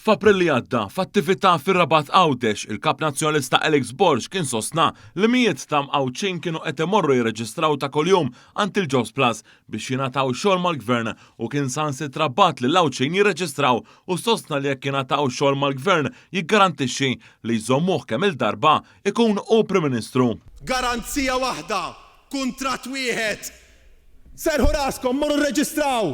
F'April li għadda, f'attività fir-Rabat Għawdex, il-Kap Nazzjonalista Alex Borg kien sostna li mijiet ta' Għawdxin kienu qed imorru jirreġistraw ta' kuljum għand il-Jobs Plus biex jingħataw xogħol mal-Gvern u kien saħansitra bagħat lill-Għawdxin jirreġistraw u sostna li jekk jingħataw xogħol mal-Gvern jiggarantixxi li jżommuh kemm-il darba ikun hu Prim Ministru. Garanzija waħda, kuntratt wieħed. Serrħu raskom, morru rreġistraw!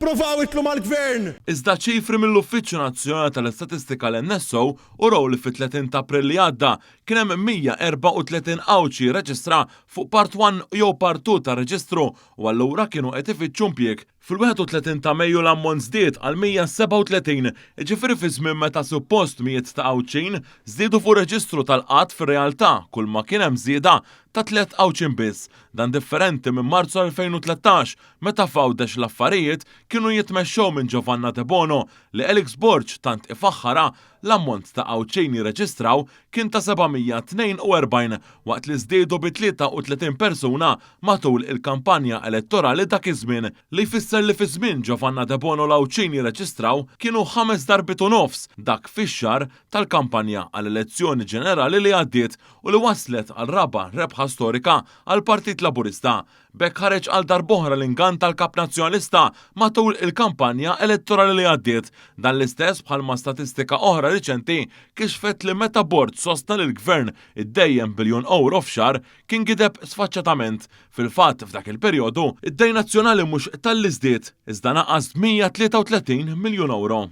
Provaw idħlu mal-Gvern! Iżda ċifri mill-Uffiċċju Nazzjonali tal-Istatistika l-NSO urew li fit-30 ta' April li għadda kien hemm 134 Għawdxi rreġistra fuq Part One jew Part Two tar-reġistru u allura kienu qed ifittxu impjieg. Fil-31 ta' Mejju l-ammont żdied għal 137, jiġifieri fi żmien meta suppost mijiet ta' Għawdxin żdiedu fuq reġistru tal-qgħad fir-realtà kulma kien hemm żieda ta' tliet Għawdxin biss. Dan differenti minn Marzu 2013 meta f'Għawdex l-affarijiet kienu jitmexxew minn Giovanna Debono li Alex Borg tant ifaħħarha, l-ammont ta' Għawdxin jirreġistraw kien ta' 742 waqt li żdiedu bi 33 persuna matul il-kampanja elettorali dak iż-żmien, li jfisser li fi żmien Giovanna Debono l-Għawdxin jirreġistraw kienu ħames darbiet u nofs dak fix-xahar tal-kampanja għall-elezzjoni ġenerali li għaddiet u li wasslet għal raba' rebħa storika għall-Partit Laburista. B'hekk ħareġ għal darb'oħra l-ingann tal-Kap Nazzjonalista matul il-kampanja elettorali li għaddiet. Dan l-istess bħalma statistika oħra riċenti kixfet li meta Borg sostna li l-Gvern iddejjen biljun ewro f'xahar, kien gideb sfaċċatament. Fil-fatt, f'dak il-perjodu, id-dejn nazzjonali mhux talli żdied, iżda naqas b'133 miljun ewro.